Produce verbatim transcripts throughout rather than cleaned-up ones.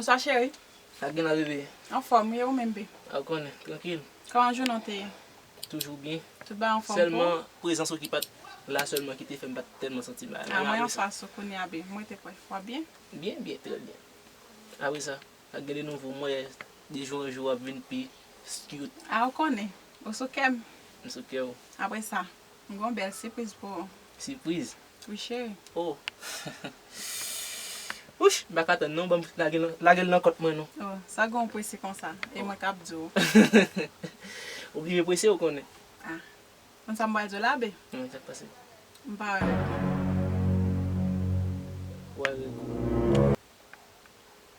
Sa cheri? Sa gen la bebe? Anfòm wi, e ou menm be? A ou konnen, trankil. Kòman jounen w te ye? Toujou byen. Tout bagay anfòm pou ou? Sèlman prezans ou ki pa t la sèlman ki te fè m pa t tèlman santi m la. A mwen anfas ou kounye a be. Mwen te kwè. W ap byen? Byen, byen, trè byen. Apre sa, sa gen de nouvo, m wè de jou an jou w ap vin pi cute. A ou konnen. Ou sou kè m. M sou kè w. Apre sa, m gen yon bèl sipriz pou ou. Sipriz? Wi cheri. Oh. Wouch, m pa ka tann non, ban m lage l, lage l nan kòt mwen non. Oh, sa gen w prese konsa? E mwen k ap di w. Ou bliye prese ou konnen. Ah. Konn sa m pral di w la be? Wi, sa k pase? M pa wè règ mwen. Ou wè règ ou.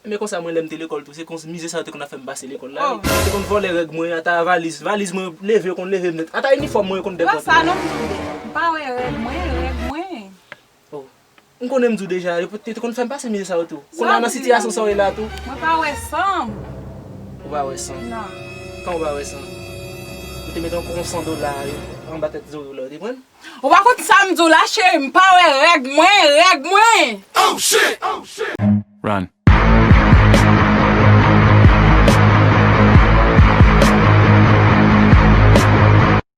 Men konsa mwen lè m te lekòl tou, se konsa mizè sa yo te konn ap fè m pase lekòl la wi. Oh. Yo te konn vòlè règ mwen, ata valiz, valiz mwen leve, yo konn leve m nèt. Ata inifòm mwen yo konn depòte. Wè sa non m di w. M pa wè règ mwen, règ mwen. Oh. M konnen m di w deja, yo te, te konn fè m pase mizè sa yo tou. Kounye a nan sitiyasyon sa w ye la tou. Mwen pa wè san m. Ou pa wè san? Non. Kòman ou pa wè san? Ou te mete yon, yon san dola anba tèt zòrèy w la, ou te pran l? Ou pa konn sa m di w la, cheri, m pa wè règ mwen, règ mwen. Oh shit! Oh shit! Run.